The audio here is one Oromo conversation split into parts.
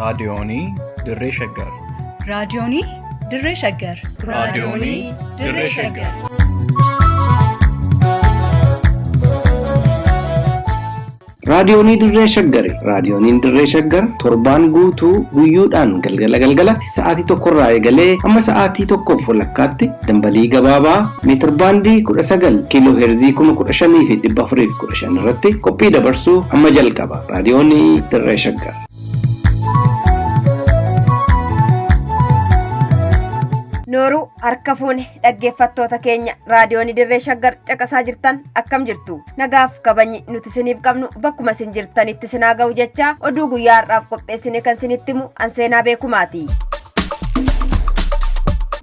Raadiyoonii Dirree Shaggar. Raadiyoonii Dirree Shaggar. Raadiyoonii Dirree Shaggar. Raadiyoonii Dirree Shaggari. Raadiyooniin Dirree Shaggar torbaan guutuu guyyoodhaan galgala galgalatti sa'aatii tokkorraa eegalee hamma sa'aatii tokkoof walakkaatti dambalii gabaabaa meetirbaandii 19 kiiloo heerzii 15,415 irratti qophii dabarsuu hamma jalqaba. Raadiyoonii Dirree Shaggar. Nooruu harka fuune dhaggeeffattoota keenya raadiyoonii Dirree Shaggar caqasaa jirtan akkam jirtu? Nagaaf kabajni nuti isiniif qabnu bakkuma isin jirtanitti isin haa ga'u jechaa oduu guyyaa har'aaf qopheessine kan isinitti himu an Seenaa Beekumaati.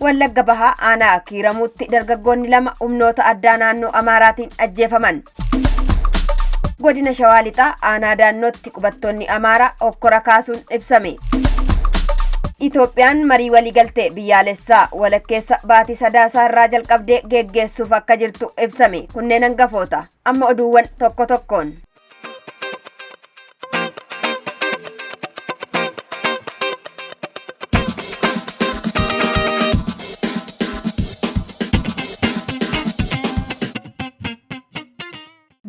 Wallagga Bahaa aanaa Kiiramuutti dargaggoonni lama humnoota addaa naannoo Amaaraatiin ajjeefaman. Godina Shawaa Lixaa aanaa Daannootti qubattoonni Amaaraa hokkora kaasuun ibsame. Itoophiyaan marii waliigaltee biyyaalessaa walakkeessa baatii Sadaasaa irraa jalqabdee geggeessuuf akka jirtu ibsame. Kunneen hangafoota. Amma oduuwwan tokko tokkoon.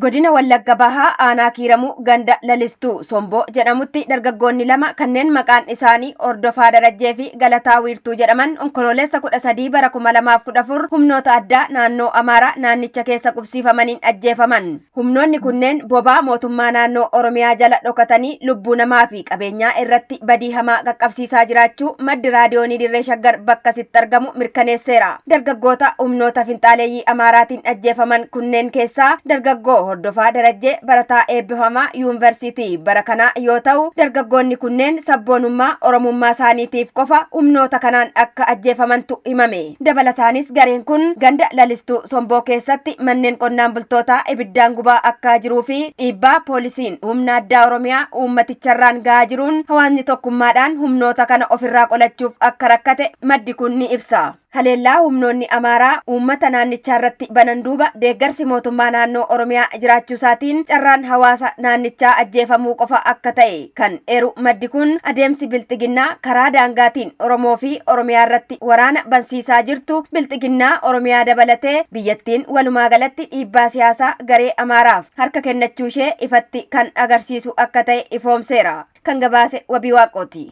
Godina Wallagga Bahaa aanaa Kiiramuu ganda Lalistuu Somboo jedhamutti dargaggoonni lama kanneen maqaan isaanii Hordofaa Darajjee fi Galataa Wiirtuu jedhaman Onkoloolessa 13 bara 2014 humnoota addaa naannoo Amaaraa naannicha keessa qubsiifamaniin ajjeefaman. Humnoonni kunneen bobaa mootummaa naannoo Oromiyaa jala dhokatanii lubbuu namaa fi qabeenyaa irratti badii hamaa qaqqabsiisaa jiraachuu maddi Raadiyoonii Dirree Shaggar bakkasitti argamu mirkaneesseera. Dargaggoota humnoota finxaaleeyyii Amaaraatiin ajjeefaman kunneen keessaa dargaggoo Hordofaa Darajjee barataa eebbifamaa yuunvarsiitii bara kanaa yoo ta'u, dargaggoonni kunneen sabboonummaa Oromummaa isaaniitiif qofa humnoota kanaan akka ajjeefamantu himame. Dabalataanis gareen kun ganda Lalistuu Somboo keessatti manneen qonnaan bultootaa ibiddaan gubaa akkaa jiruu fi dhiibbaa poolisiin humna addaa Oromiyaa uummaticharraan gahaa jiruun hawaasni tokkummaadhaan humnoota kana ofirraa qolachuuf akka rakkate maddi kun ni ibsa. Haleellaa humnoonni Amaaraa uummata naannichaarratti banan duuba deeggarsi mootummaa naannoo Oromiyaa jiraachuusaatiin carraan hawaasa naannichaa ajjeefamuu qofa akka ta'e kan eeru maddi kun adeemsi bilxiginnaa karaa daangaatiin Oromoo fi Oromiyaa irratti waraana bansiisaa jirtu bilxiginnaa Oromiyaa dabalatee biyyattiin walumaa galatti dhiibbaa siyaasaa garee Amaaraaf harka kennachuu ishee ifatti kan agarsiisu akka ta'e ifoomseera. Kan gabaase Wabii Waaqooti.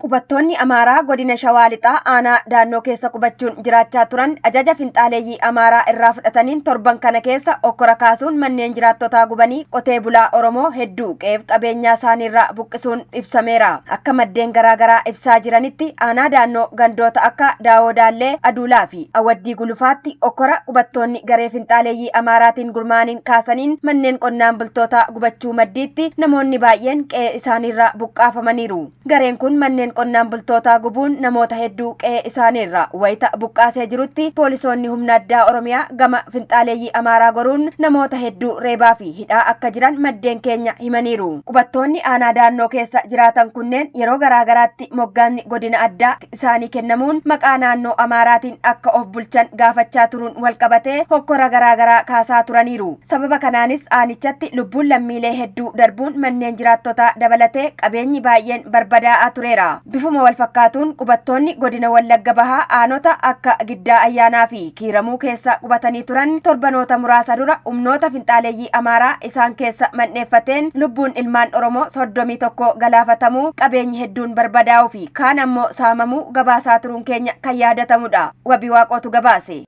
Qubattoonni Amaaraa godina Shawaa Lixaa aanaa Daannoo keessa qubachuun jiraachaa turan ajaja finxaaleeyyii Amaaraa irraa fudhataniin torban kana keessa okkora kaasuun manneen jiraattotaa gubanii qotee bulaa Oromoo hedduu qe'eef qabeenyaa isaaniirraa buqqisuun ibsameera. Akka maddeen garaagaraa ibsaa jiranitti aanaa Daannoo gandoota akka Daawoo Daallee, Aduulaa fi Awaddii Gulufaatti okkora qubattoonni garee finxaaleeyyii Amaaraatiin gurmaa'aniin kaasaniin manneen qonnaan bultootaa gubachuu maddiitti namoonni baay'een qe'ee isaaniirraa buqqaafamaniiru. Gareen kun manneen qonnaan bultootaa gubuun namoota hedduu qe'ee isaaniirraa wayita buqqaasee jirutti poolisoonni humna addaa Oromiyaa gama finxaaleeyyii Amaaraa goruun namoota hedduu reebaa fi hidhaa akka jiran maddeen keenya himaniiru. Qubattoonni aanaa Daannoo keessa jiraatan kunneen yeroo garaagaraatti moggaanni godina addaa isaanii kennamuun maqaa naannoo Amaaraatiin akka of bulchan gaafachaa turuun walqabatee hokkora garaagaraa kaasaa turaniiru. Sababa kanaanis aanichatti lubbuun lammiilee hedduu darbuun manneen jiraattotaa dabalatee qabeenyi baay'een barbadaa'aa tureera. Bifuma walfakkaatuun qubattoonni godina Wallagga Bahaa aanota akka Giddaa Ayyaanaa fi Kiiramuu keessa qubatanii turan torbanoota muraasa dura humnoota finxaaleeyyii Amaaraa isaan keessa mandheeffateen lubbuun ilmaan Oromoo 31 galaafatamuu, qabeenyi hedduun barbadaa'uu fi kaan ammoo saamamuu gabaasaa turuun keenya kan yaadatamudha. Wabii Waaqootu gabaase.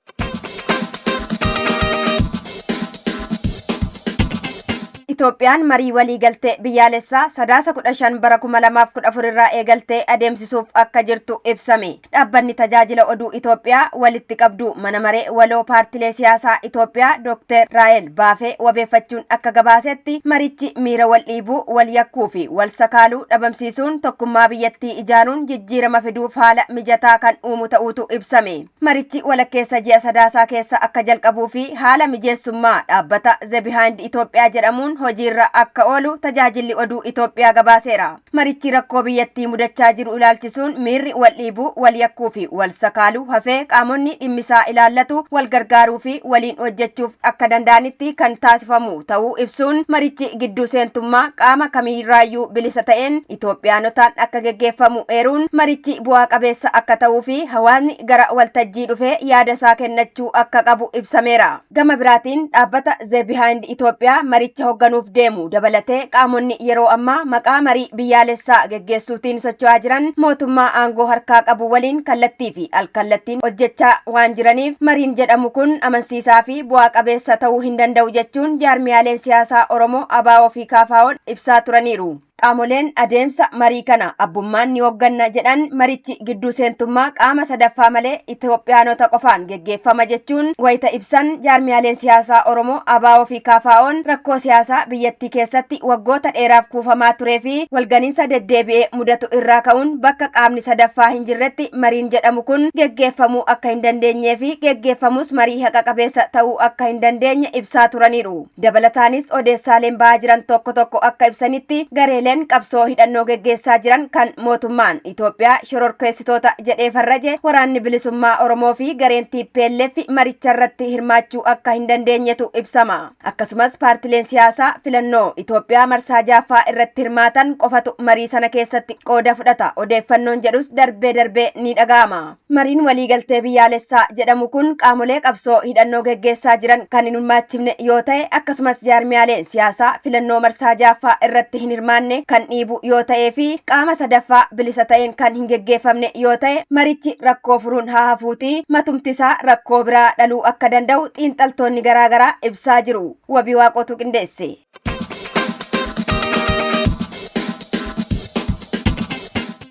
Itoophiyaan marii waliigaltee biyyaalessaa Sadaasa 15 bara 2014 irraa eegaltee adeemsisuuf akka jirtu ibsame. Dhaabbanni Tajaajila Oduu Itoophiyaa walitti qabduu mana maree waloo paartilee siyaasaa Itoophiyaa Dookter Raahel Baafee wabeeffachuun akka gabaasetti marichi miira wal dhiibuu, wal yakkuu fi wal sakaaluu dhabamsiisuun tokkummaa biyyattii ijaaruun jijjiirama fiduuf haala mijataa kan uumu ta'uutu ibsame. Marichi walakkeessa ji'a Sadaasaa keessa akka jalqabuu fi haala mijeessummaa dhaabbata The Behind Ethiopia jedhamuun hojiirra akka oolu tajaajilli oduu Itoophiyaa gabaaseera. Marichi rakkoo biyyattii mudachaa jiru ilaalchisuun miirri wal dhiibuu, wal yakkuu fi wal sakaaluu hafee qaamonni dhimmisaa ilaallatu wal gargaaruu fi waliin hojjechuuf akka danda'anitti kan taasifamu ta'uu ibsuun, marichi gidduu seentummaa qaama kamiirraayyuu bilisa ta'een Itoophiyaanotaan akka geggeeffamu eeruun, marichi bu'aa qabeessa akka ta'uu fi hawaasni gara waltajjii dhufee yaada isaa kennachuu akka qabu ibsameera. Gama biraatiin, dhaabbata The Behind Itoophiyaa maricha hoogganuuf deemu dabalatee qaamonni yeroo ammaa maqaa marii biyyaalessaa geggeessuutiin socho'aa jiran mootummaa aangoo harkaa qabu waliin kallattii fi alkallattiin hojjechaa waan jiraniif, mariin jedhamu kun amansiisaa fi bu'aa qabeessa ta'uu hin danda'u jechuun jaarmiyaaleen siyaasaa Oromoo ABO fi KFO'n ibsaa turaniiru. Qaamoleen adeemsa marii kana abbummaan ni hoogganna jedhan marichi gidduu seentummaa qaama sadaffaa malee Itoophiyaanota qofaan geggeeffama jechuun wayita ibsan, jaarmiyaaleen siyaasaa Oromoo ABO fi KFO'n rakkoo siyaasaa biyyattii keessatti waggoota dheeraaf kuufamaa turee fi walganiinsa deddeebi'ee mudatu irraa ka'uun bakka qaamni sadaffaa hin jirretti mariin jedhamu kun geggeeffamuu akka hin dandeenyee fi geggeeffamus marii haqa qabeessa ta'uu akka hin dandeenye ibsaa turaniiru. Dabalataanis, odeessaaleen ba'aa jiran tokko tokko akka ibsanitti, gareeleen qabsoo hidhannoo geggeessaa jiran kan mootummaan Itoophiyaa shororkeessitoota jedhee farraje, Waraanni Bilisummaa Oromoo fi gareen TPLF, maricha irratti hirmaachuu akka hin dandeenyetu ibsama. Akkasumas, paartileen siyaasaa filannoo Itoophiyaa marsaa jaaffaa irratti hirmaatan qofatu marii sana keessatti qooda fudhata odeeffannoon jedhus darbee darbee ni dhaga'ama. Mariin waliigaltee biyyaalessaa jedhamu kun qaamolee qabsoo hidhannoo geggeessaa jiran kan hin hirmaachifne yoo ta'e, akkasumas jaarmiyaaleen siyaasaa filannoo marsaa jaaffaa irratti hin hirmaanne kan dhiibu yoo ta'ee fi qaama sadaffaa bilisa ta'een kan hin geggeeffamne yoo ta'e, marichi rakkoo furuun haa hafuutii matumtisaa rakkoo biraa dhaluu akka danda'u xiinxaltoonni garaagaraa ibsaa jiru. Wabii Waaqootu qindeesse.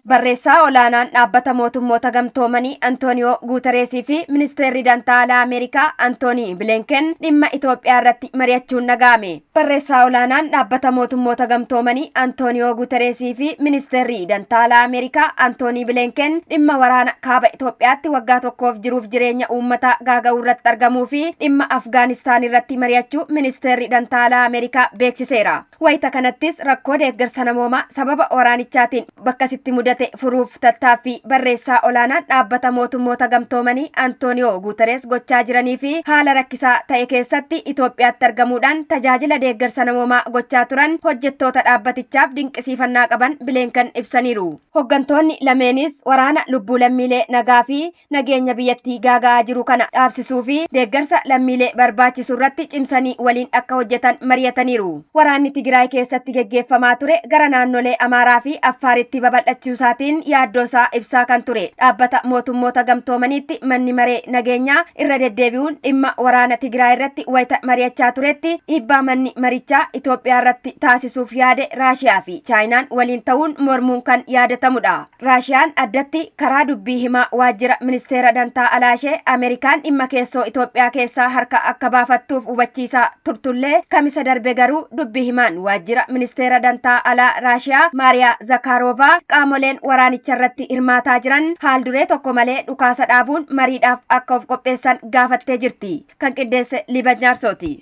Barreessaa olaanaan dhaabbata mootummoota gamtoomanii Antooniyoo Guutareesii fi ministeerri dantaa alaa Ameerikaa Antoonii Bilinken dhimma Itoophiyaa irratti mari'achuun dhaga'ame. Barreessaa olaanaan dhaabbata mootummoota gamtoomanii Antooniyoo Guutareesii fi ministeerri dantaa alaa Ameerikaa Antoonii Bilinken dhimma waraana kaaba Itoophiyaatti waggaa tokkoof jiruuf jireenya uummataa gaaga'uu irratti argamuu fi dhimma Afgaanistaan irratti mari'achuu ministeerri dantaa alaa Ameerikaa beeksiseera. Wayita kanattis rakkoo deeggarsa namoomaa sababa waraanichaatiin bakkasitti mudate furuuf tattaaffii barreessaa olaanaan dhaabbata mootummoota gamtoomanii Antooniyoo Guutarees gochaa jiranii fi haala rakkisaa ta'e keessatti Itoophiyaatti argamuudhaan tajaajila deeggarsa namoomaa gochaa turan hojjettoota dhaabbatichaaf dinqisiifannaa qaban Bilinken ibsaniiru. Hoggantoonni lameenis waraana lubbuu lammiilee nagaa fi nageenya biyyattii gaaga'aa jiru kana dhaabsisuu fi deeggarsa lammiilee barbaachisu irratti cimsanii waliin akka hojjetan mari'ataniiru. Waraanni Tigraay keessatti geggeeffamaa ture gara naannolee Amaaraa fi Affaaritti babal'achuu isaatiin yaaddoo isaa ibsaa kan ture dhaabbata mootummoota gamtoomaniitti manni maree nageenyaa irra deddeebi'uun dhimma waraana Tigraay irratti wayita mari'achaa turetti, dhiibbaa manni marichaa Itoophiyaa irratti taasisuuf yaade Raashiyaa fi Chaayinaan waliin ta'uun mormuun kan yaadatamudha. Raashiyaan addatti karaa dubbii himaa waajjira ministeera dantaa alaashee Ameerikaan dhimma keessoo Itoophiyaa keessaa harka akka baafattuuf hubachiisaa turtullee, kamisa darbe garuu dubbii himaan waajjira ministeera dantaa alaa Raashiyaa Maariyaa Zakaaroovaa qaamoleen waraanicha irratti hirmaataa jiran haal duree tokko malee dhukaasa dhaabuun mariidhaaf akka of qopheessan gaafattee jirti. Kan qindeesse Liban Jaarsooti.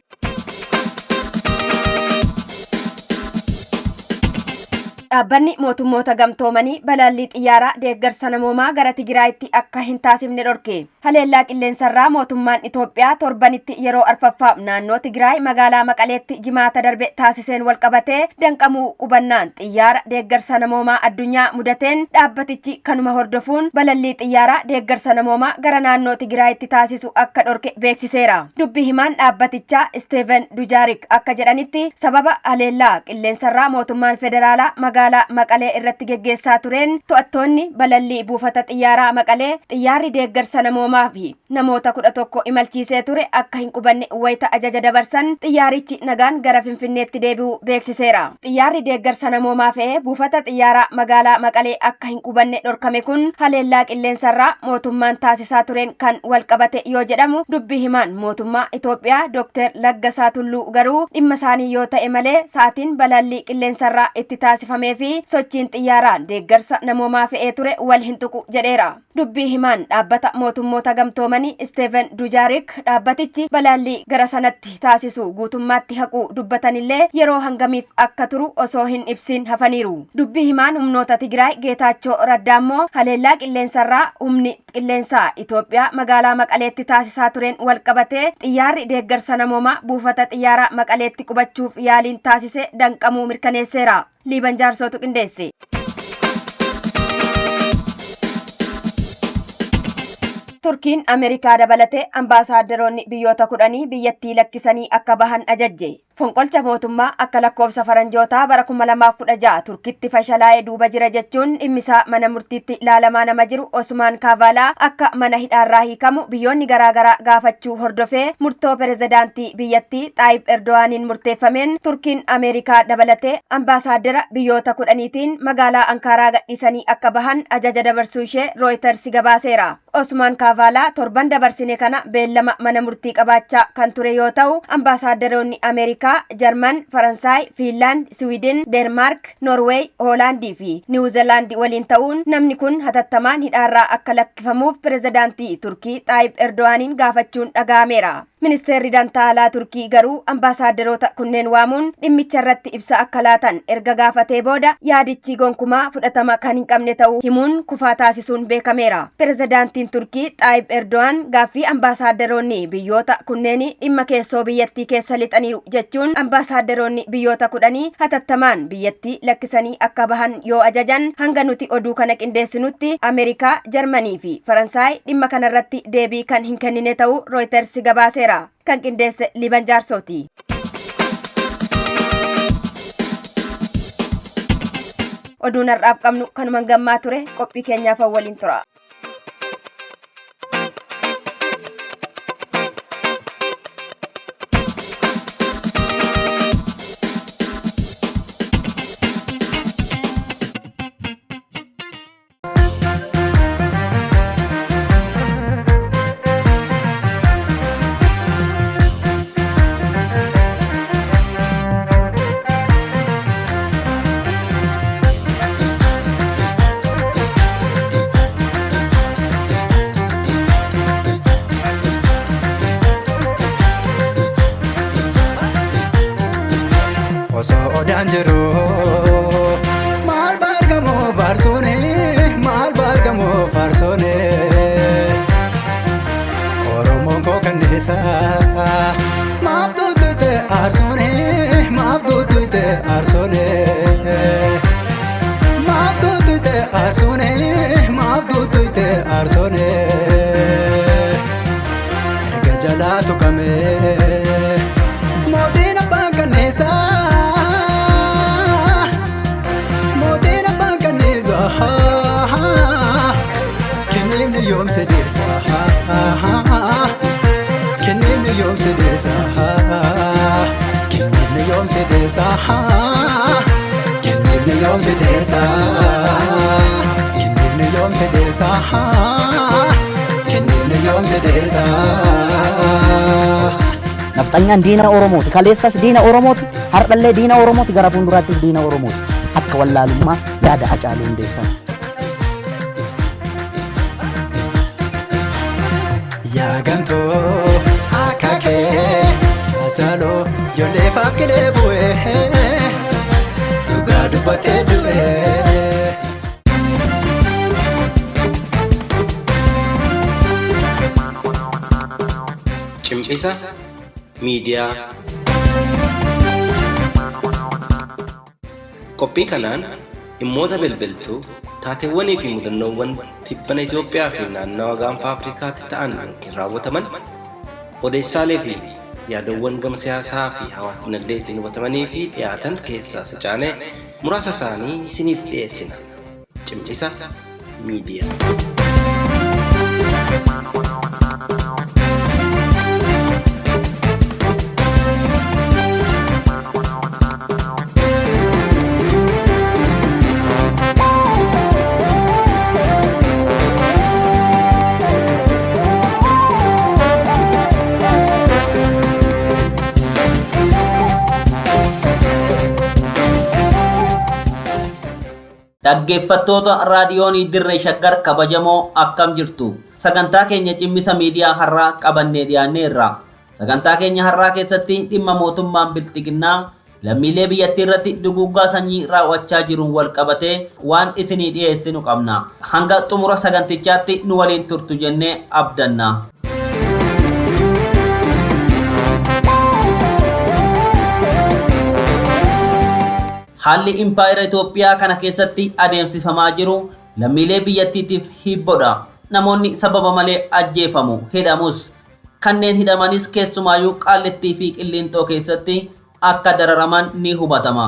Dhaabbanni mootummoota gamtoomanii balallii xiyyaaraa deeggarsa namoomaa gara Tigraayitti akka hin taasifne dhorke. Haleellaa qilleensarraa mootummaan Itoophiyaa torbanitti yeroo arfaffaaf naannoo Tigraay magaalaa Maqaleetti jimaata darbe taasiseen walqabatee danqamuu qubannaan xiyyaara deeggarsa namoomaa addunyaa mudateen, dhaabbatichi kanuma hordofuun balallii xiyyaaraa deeggarsa namoomaa gara naannoo Tigraayitti taasisu akka dhorke beeksiseera. Dubbi himaan dhaabbatichaa Steven Dujaarik akka jedhanitti, sababa haleellaa qilleensarraa mootummaan federaalaa magaalaa Maqalee irratti geggeessaa tureen to'attoonni balallii buufata xiyyaaraa Maqalee xiyyaarri deeggarsa namoomaa fi namoota 11 imalchiisee ture akka hin qubanne wayita ajaja dabarsan, xiyyaarichi nagaan gara Finfinneetti deebi'uu beeksiseera. Xiyyaarri deeggarsa namoomaa fe'ee buufata xiyyaaraa magaalaa Maqalee akka hin qubanne dhorkame kun haleellaa qilleensarraa mootummaan taasisaa tureen kan walqabate yoo jedhamu, dubbi himaan mootummaa Itoophiyaa Dr. Laggasaa Tulluu garuu dhimma isaanii yoo ta'e malee sa'aatiin balallii qilleensarraa itti taasifamee fi sochiin xiyyaaraan deeggarsa namoomaa fe'ee ture wal hin tuqu jedheera. Dubbii himaan dhaabbata mootummoota gamtoomanii Steven Dujarric dhaabbatichi balaallii gara sanatti taasisu guutummaatti haquu dubbatanillee yeroo hangamiif akka turu osoo hin ibsin hafaniiru. Dubbii himaan humnoota Tigraay Geetaachoo Raddaa immoo haleellaa qilleensarraa humni qilleensaa Itoophiyaa magaalaa Maqaleetti taasisaa tureen wal qabatee xiyyaarri deeggarsa namoomaa buufata xiyyaaraa Maqaleetti qubachuuf yaaliin taasise danqamuu mirkaneesseera. Liiban Jaarsootu qindeesse. Turkiin Ameerikaa dabalatee ambaasaadaroonni biyyoota 10 biyyattii lakkisanii akka bahan ajajje. Fonqolcha mootummaa akka lakkoofsa faranjootaa bara 2016 Turkitti fashalaa'ee duuba jira jechuun dhimmisaa mana murtiitti ilaalamaa nama jiru Osmaan Kavalaa akka mana hidhaarraa hiikamu biyyoonni garaagaraa gaafachuu hordofee murtoo pirezidaantii biyyattii Xaayib Erdowaaniin murteeffameen Turkiin Ameerikaa dabalatee ambaasaaddara biyyoota 10tiin magaalaa Ankaaraa gadhiisanii akka bahan ajaja dabarsuu ishee Rooyiters gabaaseera. Osmaan Kavalaa torban dabarsine kana beellama mana murtii qabaachaa kan ture yoo ta'u ambaasaadaroonni Ameerikaa, Jarman, Faransaay, Fiinlaand, Siwiidin, Deenmaark, Noorweey, Hoolaandii fi Niwuzilaand waliin ta'uun namni kun hatattamaan hidhaarraa akka lakkifamuuf pirezidaantii Turkii Xaayib Erdowaaniin gaafachuun dhaga'ameera. Ministeerri dantaa alaa Turkii garuu ambaasaadaroota kunneen waamuun dhimmicha irratti ibsa akka laatan erga gaafatee booda yaadichi gonkumaa fudhatama kan hin qabne ta'uu himuun kufaa taasisuun beekameera. Pirezidaantiin Turkii Xaayib Erdogaan gaaffii ambaasaadaroonni biyyoota kunneen dhimma keessoo biyyattii keessa lixaniiru jechuun ambaasaadaroonni biyyoota 10 hatattamaan biyyattii lakkisanii akka bahan yoo ajajan hanga nuti oduu kana qindeessinutti Ameerikaa, Jarmanii fi Faransaay dhimma kanarratti deebii kan hin kennine ta'uu Rooyiters gabaaseera. Kan qindeesse Liiban Jaarsooti. Oduun har'aaf qabnu kanumaan gammaa ture, qophii keenyaaf waliin tura. Osoo odaan jiru maal baargamoo faarsoone, maal baargamoo faarsoone, Oromoon koo kanneessa maaf tuutute aarsoone, maaf tuutute aarsoone, maaf tuutute aarsoone, maaf tuutute aarsoone, erga jalaa tuqame mootiin abbaan kanneessa. Mootiin abbaan kanneessa kenneemni yoomse deessa, kenneemni yoomse deessa, kenneemni yoomse deessa, kenneemni yoomse deessa, kenneemni yoomse deessa, kenneemni yoomse deessa. Nafxanyaan diina Oromooti. Kaleessas diina Oromooti. Har'allee diina Oromooti. Gara fuulduraattis diina Oromooti. Akka wallaalummaa yaada Hacaaluu Hundeessaa. Yaa gantoo akka kee Hacaaluu ijoollee faakkilee bu'ee dhugaa dubbattee du'ee. Cimcisa Miidiyaa. Qophii kanaan dhimmoota bilbiltuu, taateewwanii fi mudannoowwan tibbana Itoophiyaa fi naannawa gaanfa Afrikaatti ta'an yookiin raawwataman, odeessaalee fi yaadawwan gama siyaasaa fi hawaas-dinagdeetiin hubatamanii fi dhiyaatan keessaa secaanee muraasa isaanii isiniif dhiyeessina. Cimcisa Miidiyaa. Dhaggeeffattoota raadiyoonii Dirree Shaggar kabajamoo akkam jirtu? Sagantaa keenya cimmisa miidiyaa har'aa qabannee dhiyaanneerra. Sagantaa keenya har'aa keessatti dhimma mootummaan bilxiginnaa lammiilee biyyattii irratti duguuggaa sanyii raawwachaa jiruun wal qabatee waan isinii dhiyeessinu qabna. Hanga xumura sagantichaatti nu waliin turtu jennee abdanna. Haalli impaayera Itoophiyaa kana keessatti adeemsifamaa jiru lammiilee biyyattiitiif hibbodha. Namoonni sababa malee ajjeefamu, hidhamus. Kanneen hidhamanis keessumaayyuu Qaallittii fi Qilliinxoo keessatti akka dararaman ni hubatama.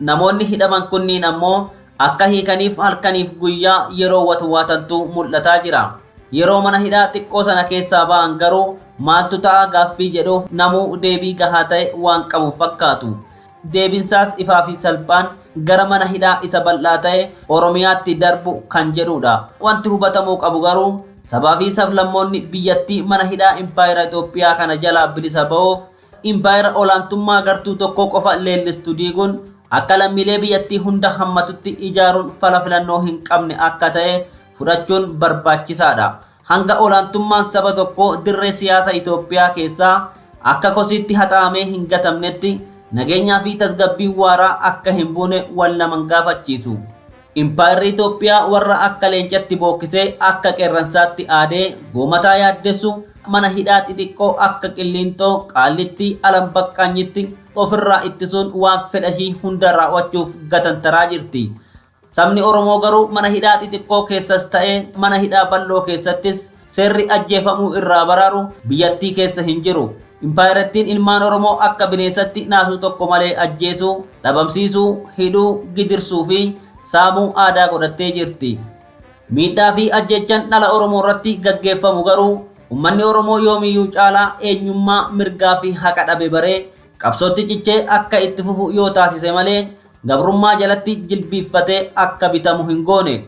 Namoonni hidhaman kunniin ammoo akka hiikaniif halkaniif guyyaa yeroo watwaatantu mul'ataa jira. Yeroo mana hidhaa xiqqoo sana keessaa ba'an garuu maaltu ta'a gaaffii jedhuuf namuu deebii gahaa ta'e waan qabu fakkaatu. Deebinsaas ifaa fi salphaan gara mana hidhaa isa bal'aa ta'e Oromiyaatti darbu kan jedhudha. Wanti hubatamuu qabu garuu sabaa fi sablammoonni biyyattii mana hidhaa impaayera Itoophiyaa kana jalaa bilisa ba'uuf impaayera olaantummaa gartuu tokkoo qofa leellistu diiguun akka lammiilee biyyattii hunda hammatutti ijaaruun fala filannoo hin qabne akka ta'e fudhachuun barbaachisaadha. Hanga olaantummaan saba tokkoo dirree siyaasa Itoophiyaa keessaa akka kosiitti haxaa'amee hin gatamnetti nageenyaa fi tasgabbiin waaraa akka hin buune wal nama hin gaafachiisu. Impaayerri Itoophiyaa warra akka leencatti bookkisee akka qeerransaatti aadee goomataa yaaddessu mana hidhaa xixiqqoo akka Qilliinxoo, Qaallittii, Alambaqqaanyitti ofirraa ittisuun waan fedhashii hunda raawwachuuf gatantaraa jirti. Sabni Oromoo garuu mana hidhaa xixiqqoo keessas ta'ee mana hidhaa bal'oo keessattis seerri ajjeefamuu irraa baraaru biyyattii keessa hin jiru. Impaayerattiin ilmaan Oromoo akka bineensatti naasuu tokko malee ajjeesuu, dhabamsiisuu, hidhuu, gidirsuu fi saamuu aadaa godhattee jirti. Miidhaa fi ajjeechaan dhala Oromoo irratti gaggeeffamu garuu ummanni Oromoo yoomiyyuu caalaa eenyummaa, mirgaa fi haqa dhabe baree qabsootti cichee akka itti fufu yoo taasise malee gabrummaa jalatti jilbiiffatee akka bitamu hin goone.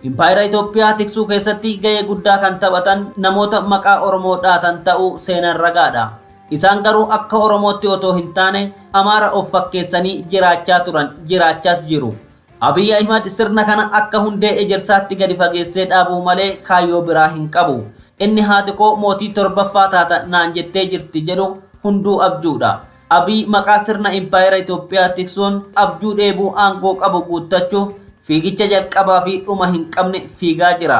Impaayera Itoophiyaa tiksuu keessatti gahee guddaa kan taphatan namoota maqaa Oromoo dhaatan ta'uu seenaan ragaadha. Isaan garuu akka Oromootti otoo hin taane Amaara of fakkeessanii jiraachaa turan, jiraachaas jiru. Abiy Ahimad sirna kana akka hundee ejersaatti gadi fageessee dhaabuu malee kaayyoo biraa hin qabu. Inni haati koo mootii torbaffaa taata naan jettee jirti jedhu hunduu abjuudha. Abiy maqaa sirna impaayera Itoophiyaa tiksuun abjuu dheebuu aangoo qabu guuttachuuf fiigicha jalqabaa fi dhuma hin qabne fiigaa jira.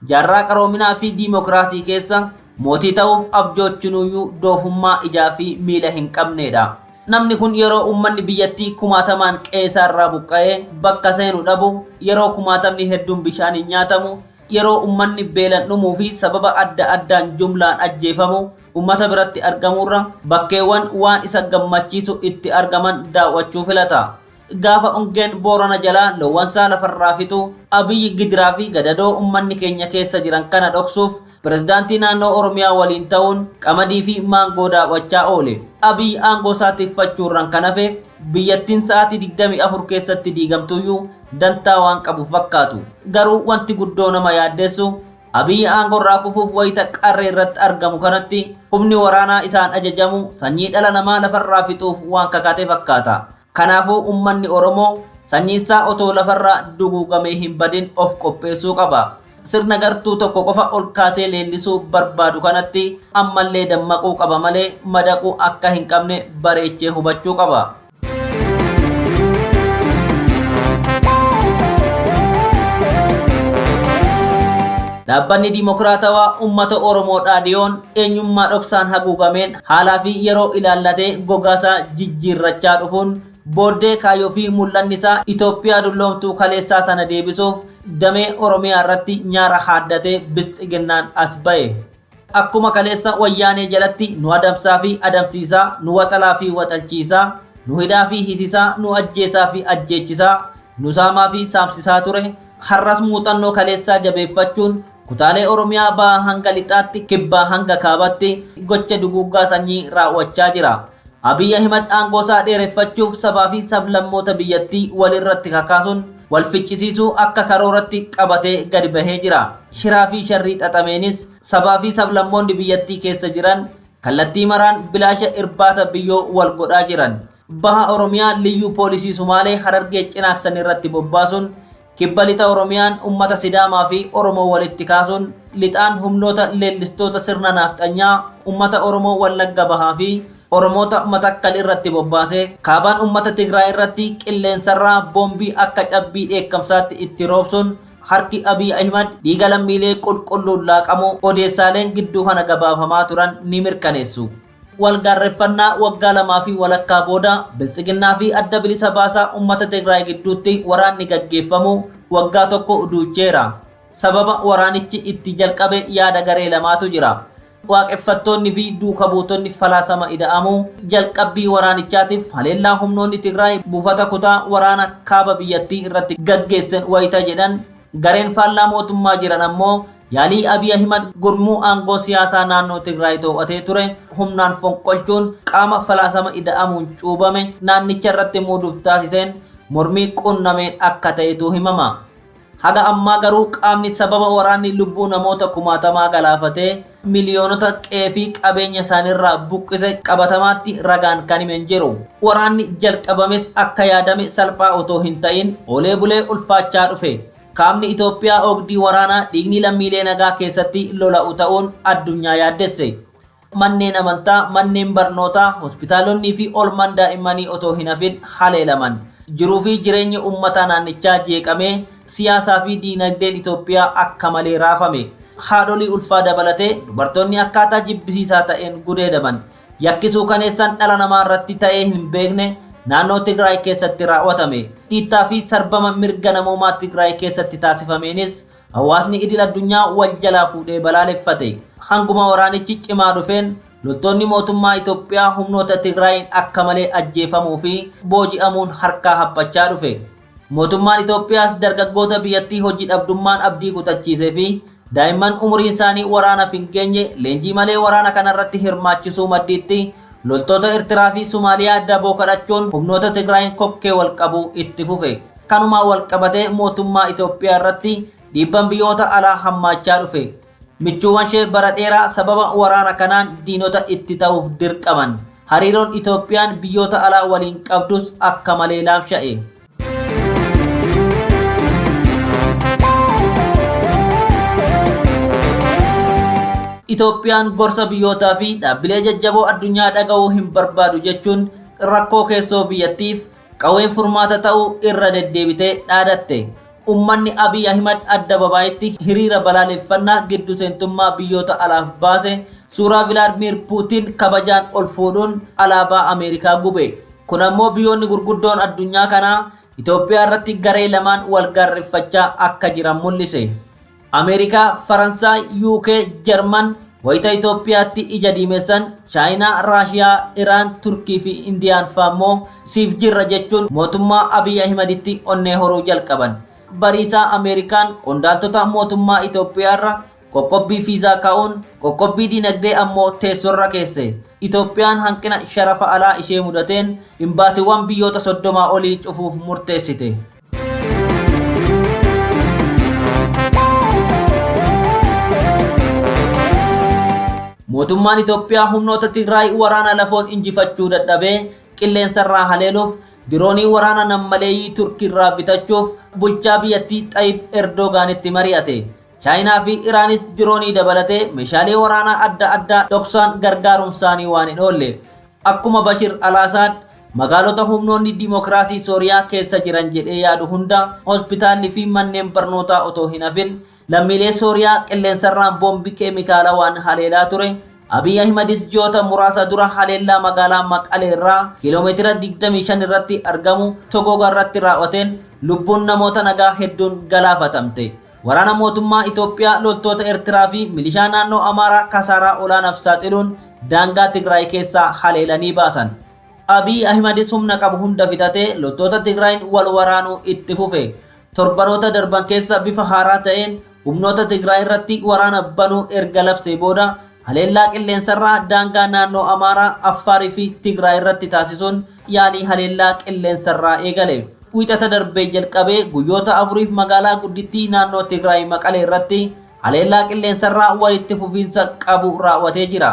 Jaarraa qaroominaa fi diimokiraasii keessa mootii ta'uuf abjoochunuyyuu doofummaa ijaa fi miila hin qabneedha. Namni kun yeroo uummanni biyyattii kumaatamaan qe'ee irraa buqqa'ee bakka seenu dhabu, yeroo kumaatamni hedduun bishaaniin nyaatamu, yeroo uummanni beelan dhumuu fi sababa adda addaan jumlaan ajjeefamu uummata biratti argamuurra bakkeewwan waan isa gammachiisu itti argaman daawwachuu filata. Gaafa ongeen Boorana jalaa loowwansaa lafarraa fixu, Abiyyi gidiraa fi gadadoo uummanni keenya keessa jiran kana dhoksuuf pirezidaantii naannoo Oromiyaa waliin ta'uun qamadii fi maangoo daawwachaa oole. Abiyyi aangoo isaa tikfachuurraan kan hafe biyyattiin sa'aatii 24 keessatti diigamtuyyuu dantaa waan qabu fakkaatu. Garuu wanti guddoo nama yaaddessu Abiyyi aangoo irraa kufuuf wayita qarree irratti argamu kanatti humni waraanaa isaan ajajamu sanyii dhala namaa lafarraa fixuuf waan kakate fakkaata. Kanaafuu uummanni Oromoo sanyiinsaa otoo lafarraa duguugamee hin badin of qopheessuu qaba. Sirna gartuu tokko qofa ol kaasee leellisuu barbaadu kanatti ammallee dammaquu qaba malee madaquu akka hin qabne bareechee hubachuu qaba. Dhaabbanni Dimokiraatawaa Uummata Oromoo Dhaadiyoon eenyummaa dhoksaan haguugameen haalaa fi yeroo ilaallatee gogaasaa jijjiirrachaa dhufuun booddee kaayyoo fi mul'anni isaa Itoophiyaa dulloomtuu kaleessaa sana deebisuuf damee Oromiyaa irratti nyaara haaddatee biltsiginnaan as ba'e. Akkuma kaleessa wayyaanee jalatti nu adamsaa fi adamsiisaa, nu waxalaa fi waxalchiisaa, nu hidhaa fi hisisaa, nu ajjeesaa fi ajjeechisaa, nu saamaa fi saamsisaa ture, har'as muuxannoo kaleessaa jabeeffachuun kutaalee Oromiyaa bahaa hanga lixaatti, kibbaa hanga kaabatti gocha duguuggaa sanyii raawwachaa jira. Abiy Ahimad aangoo isaa dheereffachuuf sabaa fi sablammoota biyyattii walirratti kakaasuun wal ficcisiisuu akka karooratti qabatee gadi bahee jira. Shiraa fi sharrii xaxameenis sabaa fi sablammoonni biyyattii keessa jiran Kallattii maraan bilaasha irbaata biyyoo wal godhaa jiran. Baha Oromiyaa liyyuu poolisii Sumaalee Harargee Cinaaksan irratti bobbaasuun, kibba lixa Oromiyaan uummata Sidaamaa fi Oromoo walitti kaasuun, lixaan humnoota leellistoota sirna naafxanyaa uummata Oromoo Wallagga Bahaa fi Oromoota Matakkal irratti bobbaasee, kaabaan uummata Tigraay irratti qilleensarraa boombii akka cabbii dheekkamsaatti itti roobsuun harki Abiy Ahimad dhiiga lammiilee qulqulluun laaqamuu odeessaaleen gidduu kana gabaafamaa turan ni mirkaneessu. Walgaarreffannaa waggaa 2 fi walakkaa booda Biltsiginnaa fi Adda Bilisa Baasaa Uummata Tigraay gidduutti waraanni gaggeeffamu waggaa tokko duucheera. Sababa waraanichi itti jalqabe yaada garee lamaatu jira. Waaqeffattoonni fi duuka buutonni falaasama ida'amuu jalqabbii waraanichaatiif haleellaa humnoonni Tigraay buufata kutaa waraana kaaba biyyattii irratti gaggeessan wayita jedhan, gareen faallaa mootummaa jiran ammoo yaalii Abiy Ahimad gurmuu aangoo siyaasaa naannoo Tigraay to'atee ture humnaan fonqolchuun qaama falaasama ida'amuun cuubame naannicha irratti muuduuf taasiseen mormii qunnameen akka ta'etu himama. Haga ammaa garuu qaamni sababa waraanni lubbuu namoota kumaatamaa galaafatee miliyoonota qe'ee fi qabeenya isaaniirraa buqqise qabatamaatti ragaan kan hime hin jiru. Waraanni jalqabames akka yaadame salphaa otoo hin ta'in oolee bulee ulfaachaa dhufe. Kaabni Itoophiyaa oogdii waraanaa dhiigni lammiilee nagaa keessatti lola'u ta'uun addunyaa yaaddesse. Manneen amantaa, manneen barnootaa, hospitaalonni fi oolmaan daa'immanii otoo hin hafin haleelaman. Jiruu fi jireenyi uummataa naannichaa jeeqamee siyaasaa fi diinagdeen Itoophiyaa akka malee raafame. Haadholii ulfaa dabalatee dubartoonni akkaataa jibbisiisaa ta'een gudeedaman. Yakki suukaneessaan dhala namaa irratti ta'ee hin beekne naannoo Tigraay keessatti raawwatame. Dhiittaa fi sarbama mirga namoomaa Tigraay keessatti taasifameenis hawaasni idil addunyaa wal jalaa fuudhee balaaleffate. Hanguma waraanichi cimaa dhufeen loltoonni mootummaa Itoophiyaa humnoota Tigraayiin akka malee ajjeefamuu fi booji'amuun harkaa haphachaa dhufe. Mootummaan Itoophiyaas dargaggoota biyyattii hojii dhabdummaan abdii kutachiisee fi daa'imman umuriin isaanii waraanaaf hin geenye leenjii malee waraana kanarratti hirmaachisuu maddiitti loltoota Eertiraa fi Somaaliyaa daboo kadhachuun humnoota Tigraayin kokkee wal qabuu itti fufe. Kanumaan wal qabatee mootummaa Itoophiyaa irratti dhiibban biyyoota alaa hammaachaa dhufe. Michuuwwan ishee bara dheeraa sababa waraana kanaan diinota itti ta'uuf dirqaman. Hariiroon Itoophiyaan biyyoota alaa waliin qabdus akka malee laamsha'e. Itoophiyaan gorsa biyyootaa fi dhaabbilee jajjaboo addunyaa dhaga'uu hin barbaadu jechuun rakkoo keessoo biyyattiif qawween furmaata ta'uu irra deddeebitee dhaadatte. Uummanni Abiy Ahimad addababaayitti hiriira balaaleffannaa giddu seentummaa biyyoota alaaf baase suuraa Vilaadimiir Puutiin kabajaan ol fuudhuun alaabaa Ameerikaa gube. Kun ammoo biyyoonni gurguddoon addunyaa kanaa Itoophiyaa irratti garee lamaan wal gaarreffachaa akka jiran mul'ise. Ameerikaa, Faransaay, UK, Jarman wayita Itoophiyaatti ija diimessan, Chaayinaa, Raashiyaa, Iraan, Turkii fi Indiyaan fa'ammoo siif jirra jechuun mootummaa Abiy Ahimaditti onnee horuu jalqaban. Bariisaa Ameerikaan qondaaltota mootummaa Itoophiyaa irra qoqqobbii fiizaa kaa'uun qoqqobbii diinagdee ammoo teessorra keesse. Itoophiyaan hanqina sharafa alaa ishee mudateen imbaasiiwwan biyyoota 30 olii cufuuf murteessite. Mootummaan Itoophiyaa humnoota Tigraay waraana lafoon injifachuu dadhabee qilleensarraa haleeluuf diroonii waraana nammaleeyyii Turkiirraa bitachuuf bulchaa biyyattii Xayyib Erdogaanitti mari'ate. Chaayinaa fi Iraanis diroonii dabalatee meeshaalee waraanaa adda addaa dhoksaan gargaaruun isaanii waan hin oolle. Akkuma Bashir Alaasaad magaalota humnoonni dimokiraasii Sooriyaa keessa jiran jedhee yaadu hunda hospitaalli fi manneen barnootaa otoo hin hafin lammiilee Sooriyaa qilleensarraan boombii keemikaalaa waan haleelaa ture. Abiy Ahimadis ji'oota muraasa dura haleellaa magaalaa Maqalee irraa kiiloomeetira 25 irratti argamu Togoga irratti raawwateen lubbuun namoota nagaa hedduun galaafatamte. Waraana mootummaa Itoophiyaa loltoota Eertiraa fi milishaa naannoo Amaaraa kasaaraa olaanaaf saaxiluun daangaa Tigraay keessaa haleelanii baasan. Abiy Ahimadis humna qabu hunda fixatee loltoota Tigraayin wal waraanuu itti fufe. Torbanoota darban keessa bifa haaraa ta'een humnoota Tigraay irratti waraana banuu erga labsee booda haleellaa qilleensarraa daangaa naannoo Amaaraa, Affaarii fi Tigraay irratti taasisuun yaalii haleellaa qilleensarraa eegale. Wiixata darbee jalqabee guyyoota afuriif magaalaa guddittii naannoo Tigraay Maqalee irratti haleellaa qilleensarraa walitti fufiinsa qabu raawwatee jira.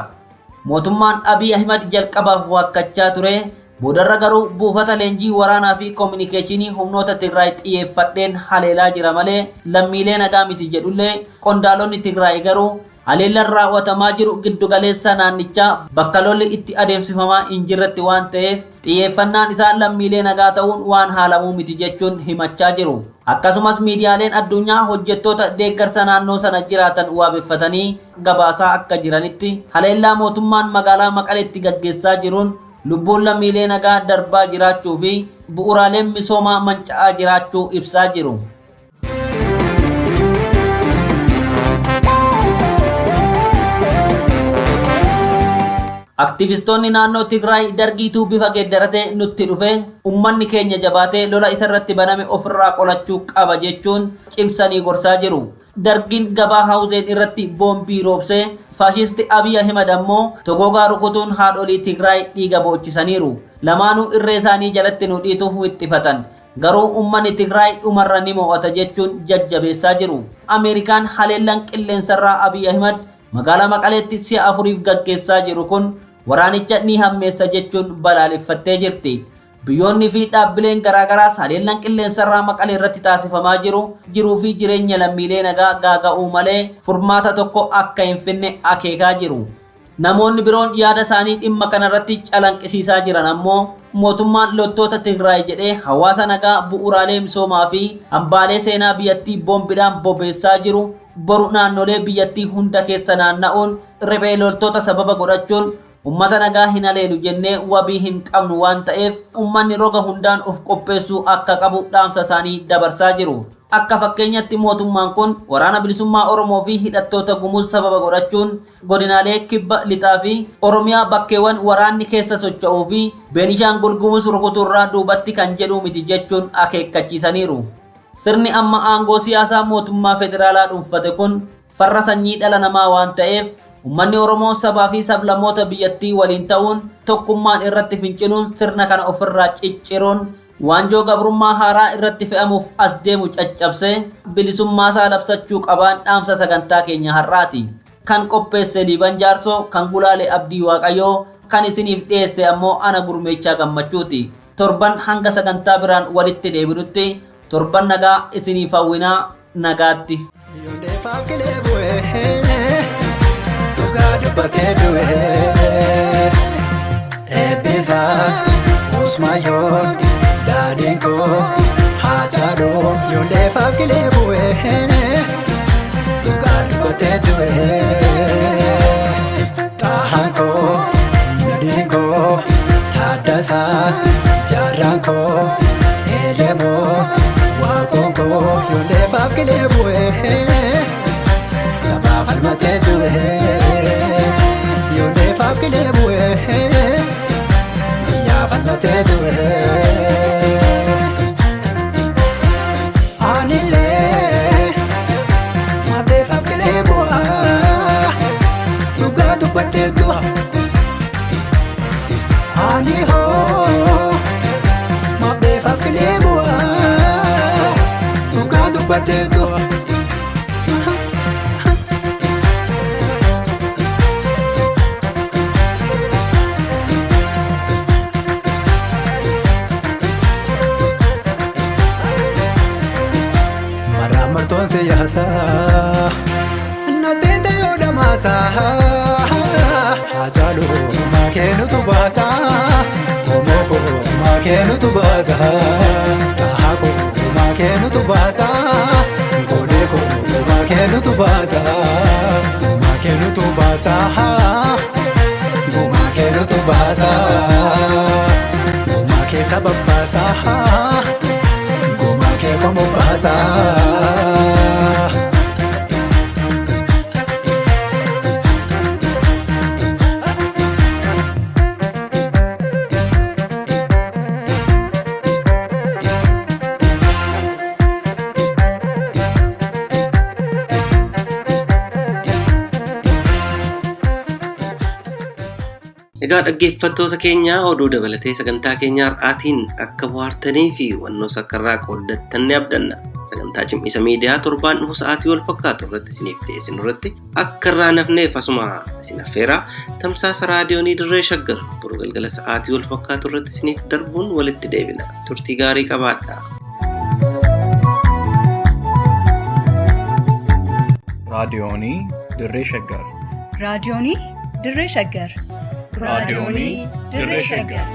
Mootummaan Abiy Ahimad jalqabaaf waakkachaa ture. Boodarra garuu buufata leenjii waraanaa fi koominikeeshinii humnoota Tigraay xiyyeeffadheen haleelaa jira malee lammiilee nagaa miti jedhullee qondaalonni Tigraay garuu haleellaan raawwatamaa jiru giddugaleessa naannichaa bakka lolli itti adeemsifamaa hin jirretti waan ta'eef xiyyeeffannaan isaa lammiilee nagaa ta'uun waan haalamuu miti jechuun himachaa jiru. Akkasumas miidiyaaleen addunyaa hojjettoota deeggarsa naannoo sana jiraatan waabeffatanii gabaasaa akka jiranitti haleellaa mootummaan magaalaa Maqaleetti gaggeessaa jiruun lubbuun lammiilee nagaa darbaa jiraachuu fi bu'uuraaleen misoomaa manca'aa jiraachuu ibsaa jiru. Aktivistoonni naannoo Tigraay dargiituu bifa geeddaratee nutti dhufe ummanni keenya jabaatee lola isarratti baname ofirraa qolachuu qaba jechuun cimsanii gorsaa jiru. Dargiin gabaa Hawuzeen irratti boombii roobsee faashisti Abiy Ahimad ammoo togogaa rukutuun haadholii Tigraay dhiiga boochisaniiru. Lamaanuu irree isaanii jalatti nu dhiituuf wixxifatan. Garuu ummanni Tigraay dhumarra ni mo'ata jechuun jajjabeessaa jiru. Ameerikaan haleellaan qilleensarraa Abiy Ahimad magaalaa Maqaleetti si'a afuriif gaggeessaa jiru kun waraanicha ni hammeessa jechuun balaaleffattee jirti. Biyyoonni fi dhaabbileen garaagaraas haleellaan qilleensarraa Maqalee irratti taasifamaa jiru jiruu fi jireenya lammiilee nagaa gaaga'uu malee furmaata tokko akka hin finne akeekaa jiru. Namoonni biroon yaada isaanii dhimma kanarratti calanqisiisaa jiran ammoo mootummaan loltoota Tigraay jedhee hawaasa nagaa bu'uuraalee misoomaa fi hambaalee seenaa biyyattii boombiidhaan bobeessaa jiru boru naannolee biyyattii hunda keessa naanna'uun riphee loltoota sababa godhachuun ummata nagaa hin haleelu jennee wabii hin qabnu waan ta'eef ummanni roga hundaan of qopheessuu akka qabu dhaamsa isaanii dabarsaa jiru. Akka fakkeenyatti mootummaan kun waraana bilisummaa Oromoo fi hidhattoota Gumuz sababa godhachuun godinaalee kibba lixaa fi Oromiyaa bakkeewwan waraanni keessa socho'uu fi Beenishaangul Gumuz rukutuurraa duubatti kan jedhu miti jechuun akeekkachiisaniiru. Sirni amma aangoo siyaasaa mootummaa federaalaa dhuunfate kun farra sanyii dhala namaa waan ta'eef ummanni Oromoo sabaa fi sablammoota biyyattii waliin ta'uun tokkummaan irratti finciluun sirna kana ofirraa cicciruun waanjoo gabrummaa haaraa irratti fe'amuuf as deemu caccabsee bilisummaa isaa labsachuu qabaan dhaamsa sagantaa keenya har'aati. Kan qopheesse Liiban Jaarsoo, kan gulaale Abdii Waaqayyoo, kan isiniif dhiyeesse ammoo ana Gurmeechaa Gammachuuti. Torban hanga sagantaa biraan walitti deebinutti torban nagaa isiniif hawwinaa nagaatti. Yoondeefaaf qilee bu'ee dhugaa dubbatee du'ee eebbisaa Usmaayyoon daadhiin koo Haacaaluu yoondeefaaf qilee bu'ee dhugaa dubbatee du'ee xaahaan koo nadhiin koo Taaddasaa jaarraan koo Elemoo waaqoon koo yoondeefaaf qilee bu'ee sabaaf falmatee du'ee yoondeefaaf qilee bu'ee biyyaaf falmatee du'ee. Anillee maafdeefaaf qilee bu'aa dhugaa dubbadhee du'a. Ani hoo maafdeefaaf qilee bu'aa dhugaa dubbadhee du'a. Maraan siyaasaa Nateen dayoo dhamaasaa Haacaaluu homaa kennutu baasaa Homoo koo homaa kennutu baasaa Xahaa koo homaa kennutu baasaa Golee koo homaa kennutu baasaa Homaa kennutu baasaa Gumaa kennutu baasaa Gumaa keessa babbaasaa Gumaa kee komo baasaa. Egaa dhaggeeffattoota keenya oduu dabalatee sagantaa keenya har'aatiin akka bohaartanii fi hubannoo sakkarraa qooddattan ni abdanna. Sagantaa cimisa miidiyaa torbaan dhufu sa'aatii wal fakkaatu irratti isiniif dhiyeessinu irratti akka irraa nafneef asuma isin affeeraa tamsaasa raadiyoonii dirree shaggar boru galgala sa'aatii wal fakkaatu irratti isiniif darbuun walitti deebina. Turtii gaarii qabaadhaa. Raadiyoonii Dirree Shaggar. Raadiyoonii Dirree Shaggar. Raadiyoonii Dirree Shaggar.